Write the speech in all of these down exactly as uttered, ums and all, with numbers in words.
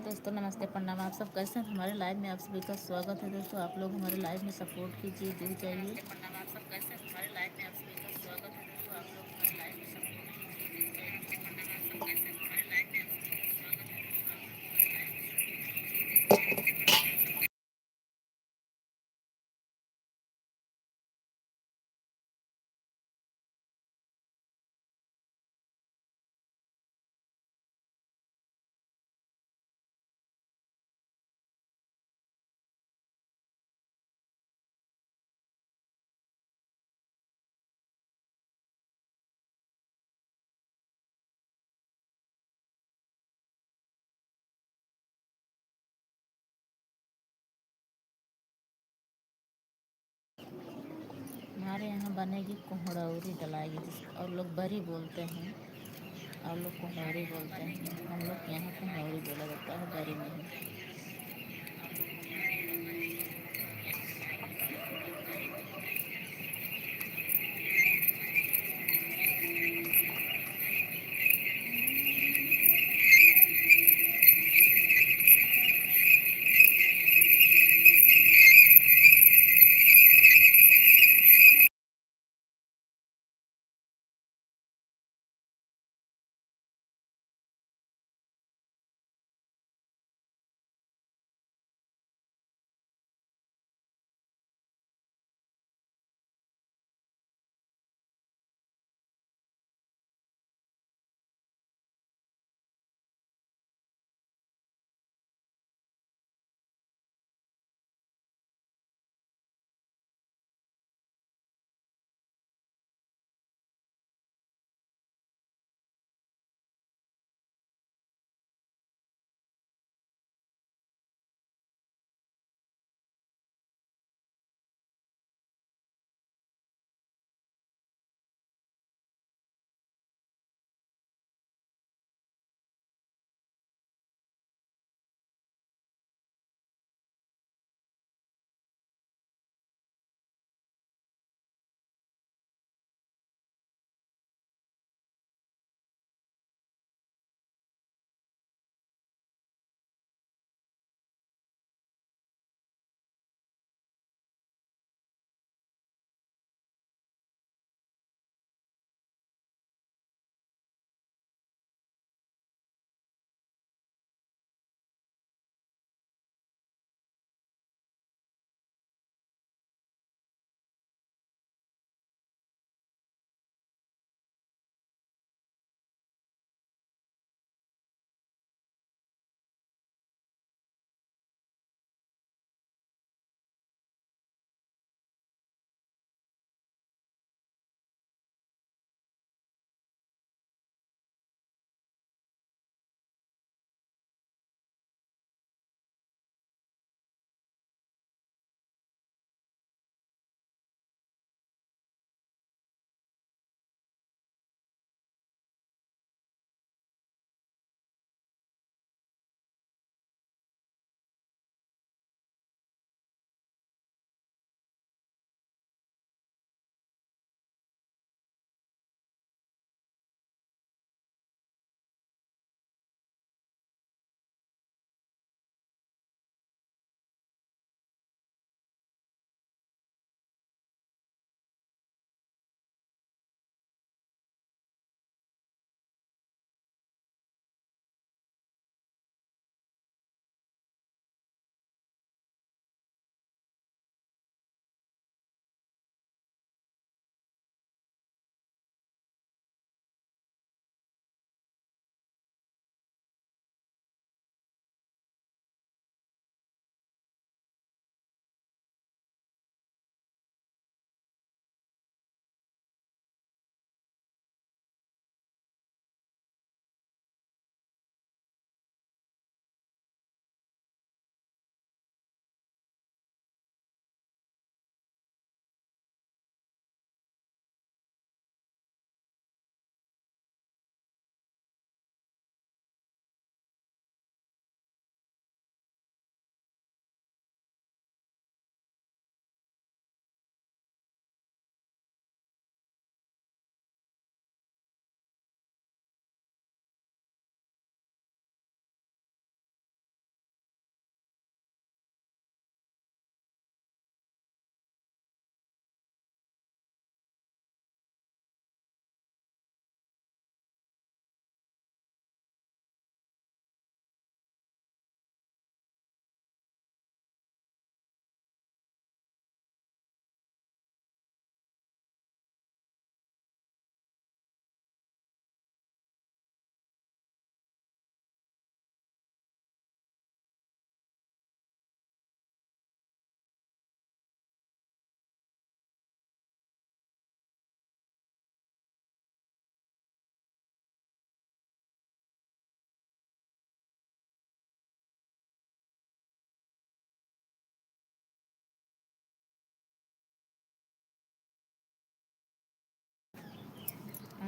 दोस्तों नमस्ते, प्रणाम। आप सब कैसे हैं? हमारे लाइव में आप सभी का स्वागत है। दोस्तों आप लोग हमारे लाइव में सपोर्ट कीजिए, जुड़ जाइए। हमारे यहाँ बनेगी कोहड़ौरी डलाएगी, जिस और लोग बरी बोलते हैं, और लोग कोहड़ौरी बोलते हैं। हम लोग के यहाँ कोहड़ौरी बोला जाता है, बरी नहीं।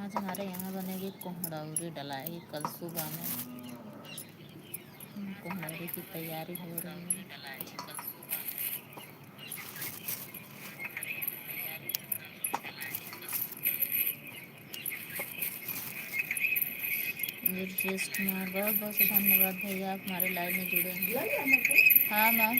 आज हमारे यहाँ बनेगी कोहड़ौरी डलाई कल सुबह में। हम्म, कोहड़ौरी की तैयारी हो रही है। ये request में बहुत बहुत धन्यवाद भैया, आप हमारे live में जुड़े हैं। हाँ मैम।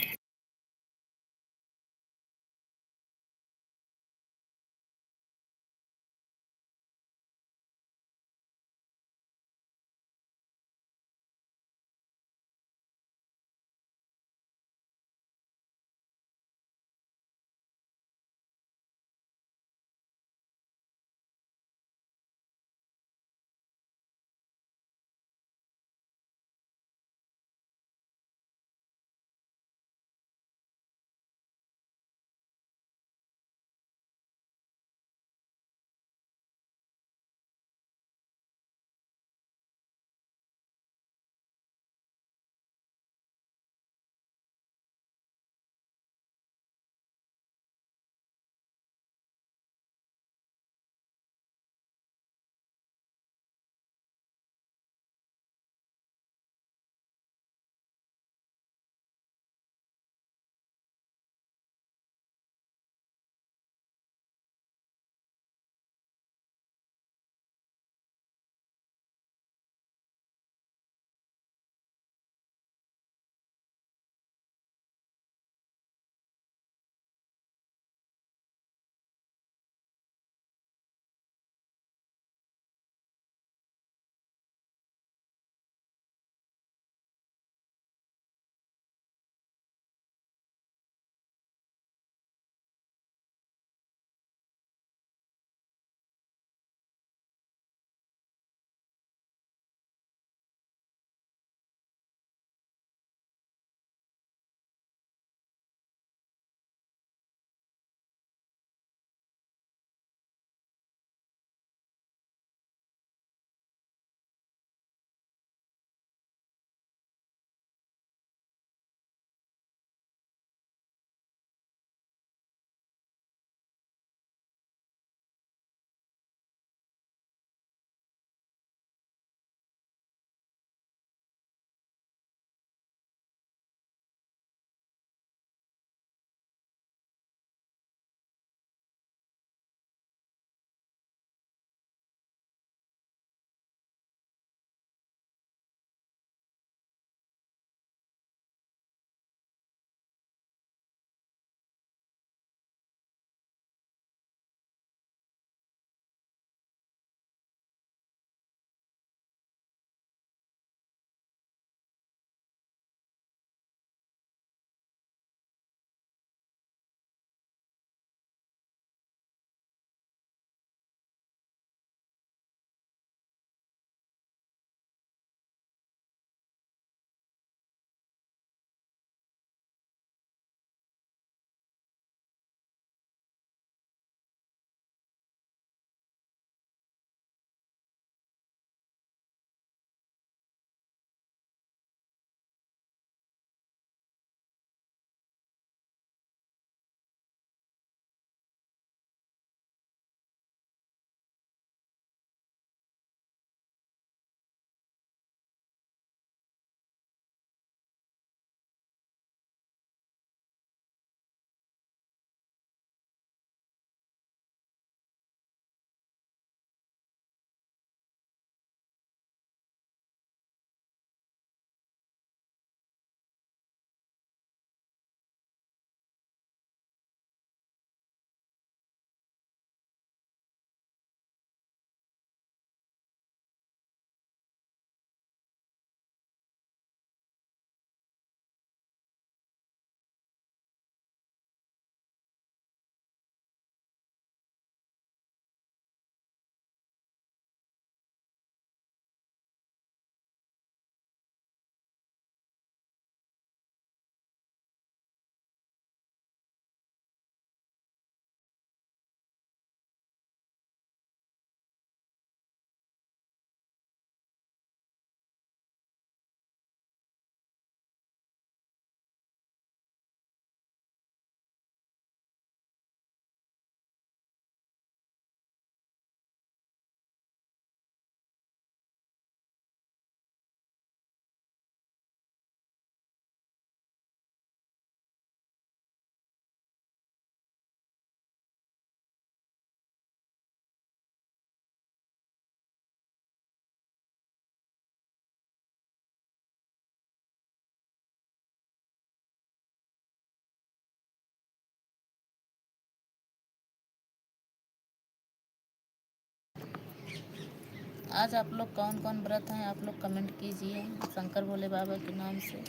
आज आप लोग कौन कौन व्रत हैं, आप लोग comment कीजिए शंकर भोले बाबा के नाम से।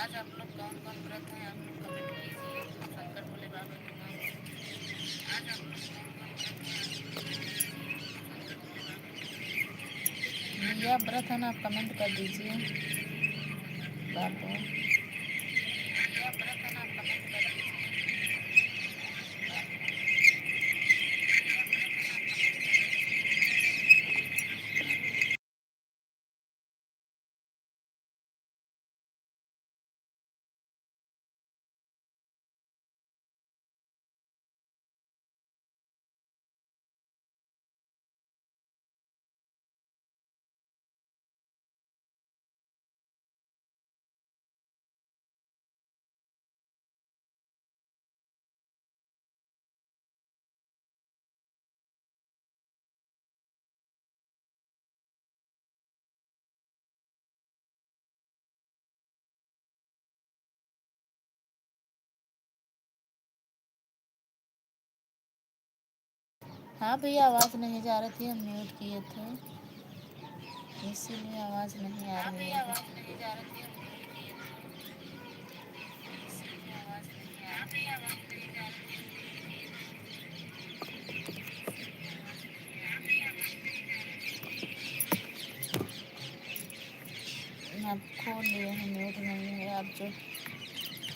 आज आप लोग कौन कौन व्रत हैं, आप लोग comment कीजिए शंकर भोले बाबा के नाम से। आज आप लोग कौन कौन व्रत हैं, आप लोग comment कीजिए शंकर भोले बाबा के नाम से। भैया व्रत है ना, आप comment कर दीजिए। बाबू। हाँ भैया, आवाज़ नहीं जा रही थी, हम mute किए थे, इसीलिए आवाज़ नहीं आ रही है। आप खोल लिए हैं, mute नहीं है। आप जो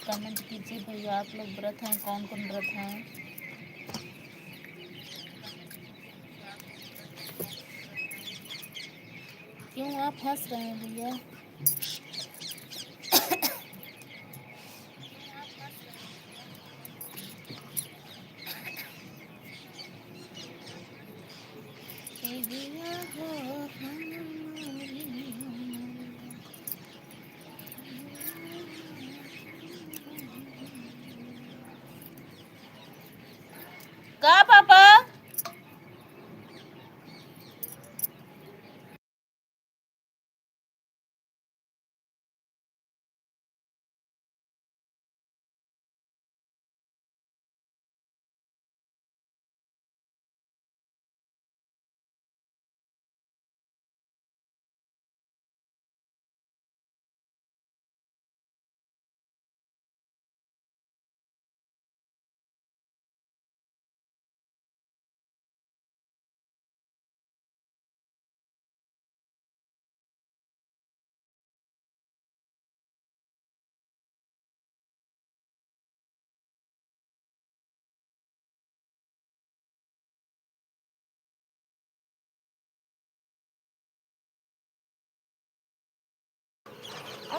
comment कीजिए भैया, आप लोग व्रत हैं, कौन कौन व्रत हैं? क्यों आप हंस रहे हैं भैया? का पापा?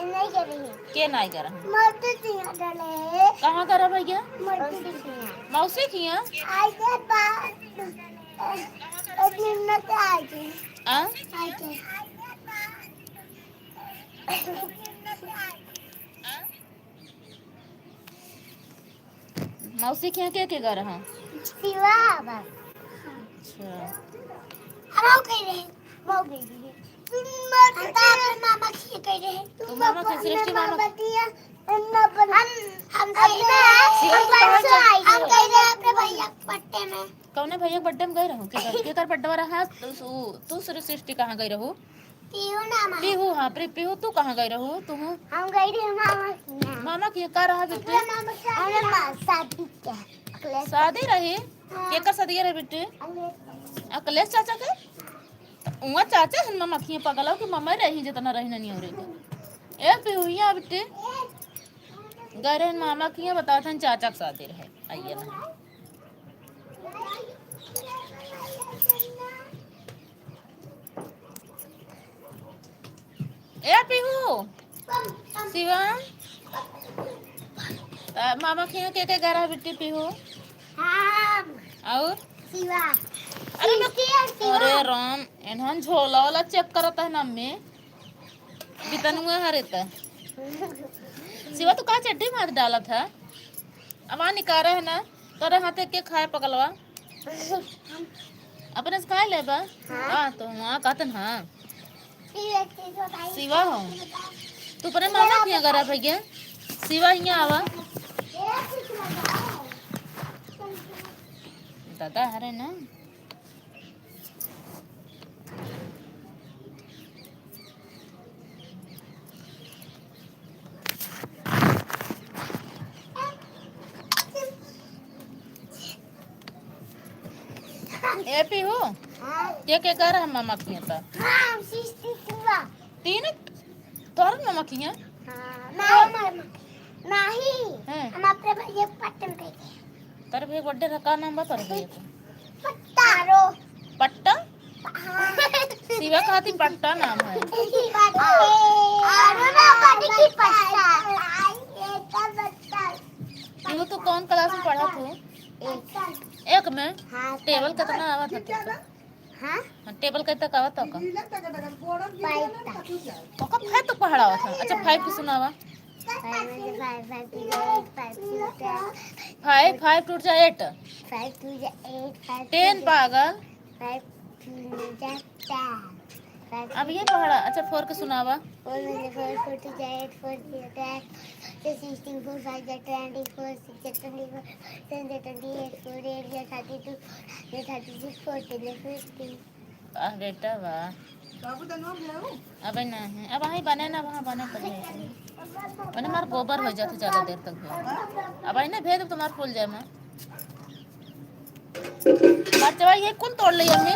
नहीं कर रही है। के नाई कर रहा? मर्द सिंह डले। कहाँ कर रहा भैया? मर्द सिंह। मौसी किया? आज के बाद, एक मिनट आज। आ? आज। मौसी के यहाँ के के गए रहा? शिवा बस। अच्छा। अब आओ कह रहे, वो गई रही। तुम मत हम तो अपने मामा के कह रहे। तुम मामा के, अपने सृष्टि मामा के। मामा दिया, हम, हम कह रहे हैं, शिवा हम के कहाँ परसों जाए? आएंगे। हम कह रहे हैं अपने भैया के birthday में। कौने भैया के birthday में गए रहो? केकर, केकर birthday रहा? तू, तू, तू सृष्टि कहाँ गए रहो? पीहू नाम है। पीहू, हाँ, प्री-, पीहू, तू कहाँ गई रहू? तू? हम गई रही मामा के यहाँ। मामा के यहाँ का रहा बिट्टी? अपने मामा के यहाँ। अरे माँ, शादी के। अखिलेश। शादी रही? हाँ। केकर शादी रहे बिट्टी? अखिलेश। अखिलेश चाचा के? उहाँ चाचा हन मामा के यहाँ, पगलाओ के मामा रही जितना रही ननी हो रही। ए पीहू, यहाँ बिट्टी। गए रहन मामा के यहाँ, बतावत हन चाचा के शादी रहे। आइए ना। ए पीहू, शिवा, त मामा के यहाँ के के गरा बिट्टी पीहू? हम। और? शिवा। अरे लोग, शिवा, शिवा। अरे राम, एनहन झोला वाला check करत है ना में। बितनुआ हरे त। शिवा, तू का चड्ढी मार डालत है? अब आ निकारा है ना, तोरे हाथे के खाए पगलवा। अपने से खाए लेबा? हाँ। हाँ, तो वहाँ कहतन, हाँ। शिवा हो। तू अपने मामा के यहाँ गरा भैया। शिवा, यहाँ आवा। दादा हरे ना। ए पीहू, हाँ। के के घर है मामा के यहाँ? हाँ, हम सिस्टर पूरा। तीन? तोहर मामा के यहाँ? हाँ, ना, मामा, नहीं। हाँ। हम अपने भैया के पट्टन कह के। तेरे भैया के बर्थडे रहा, का नाम बा तेरे भैया के? पट्टा। पट्टा? हाँ। शिवा खातिर पट्टा नाम है। पट्टा। आरो ना बने की पट्टा। ये तो पट्टा। पीहू, तू कौन क्लास में पढ़त हो? एक। एक में? हाँ, टेबल कितना आवत है तुमको? हाँ? हाँ, टेबल कितना का आवत है का? Five का। ओका five तक पढ़ावत है। अच्छा, five के सुनावा। Five में से five, five two जा eight, five two जा five, five two जा eight। Five two जा eight, five ten। पागल। Five two जा ten। अब ये पढ़ा, अच्छा, four के सुनावा। Four में से four, four two जा eight, four zero जा ten, six sixteen, four five जा twenty, four six जा twenty-four, seven जा twenty-eight, four eight जा thirty-two, four thirty-six, four ten जा fifty। आह, बेटा, वाह। बाबू, तो नाम है वो? अबे नहीं, अब वहीं बने ना, वहाँ बने पड़े। मने मार गोबर हो जात, ज्यादा देर तक हो। अब आई ना भेज, तुम्हार फूल जाए मैं। मरचवा ये कुल तोड़ ले अम्मी?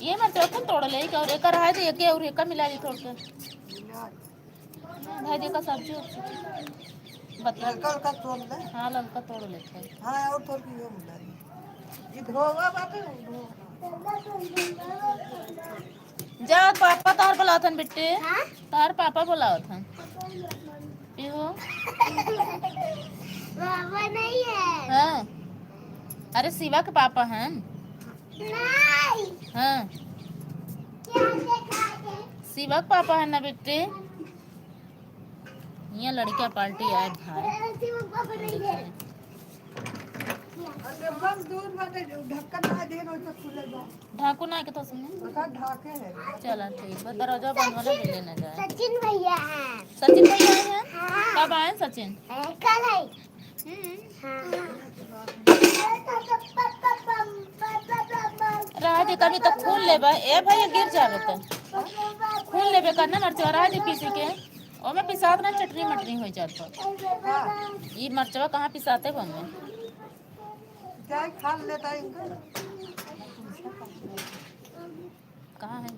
ये मरचवा कुल तोड़ ले, और एकर रहा दे, एके और एका मिला दी तोड़ के। भाई देखा सब्जी उब्जी। बता। ललका, ललका तोड़ ले। हाँ, ललका तोड़ लेते हैं। हाँ, और तोड़ के ये मिला दी। ये धोवा बाटे, धोवा। जा, पापा तोहर बोलावत हन बिट्टी। हाँ? तोहर पापा बोलावत हन। पीहू। पापा नहीं है। हाँ। अरे, शिवा के पापा हन। नहीं। हाँ। क्या देखा दे? शिवा के पापा हन ना बिट्टी। यहाँ लड़किया पार्टी आए भाई। अरे, बस दूर बाटे, जो ढक्कन ना दे, रोज तक खुले बा। ढाकू ना के तो सुने। ओकर ढाके है। चला ठीक बा, दरवाजा बंद वाला ले लेना जाए। सचिन भैया हैं। सचिन भैया हैं? हाँ। कब आए सचिन? ए, कल है। हम्म। हाँ। रहा दे, कभी तो खून लेबा। ए भैया, गिर जाबे तो। खून लेबे करना मरचवा, रहा दे पीसे के। ओमे पिसात ना, चटनी मटनी हो जात बा। हाँ। ई मरचवा कहाँ पिसाते बा ओमे? जाए खा लेता इनका। कहाँ है?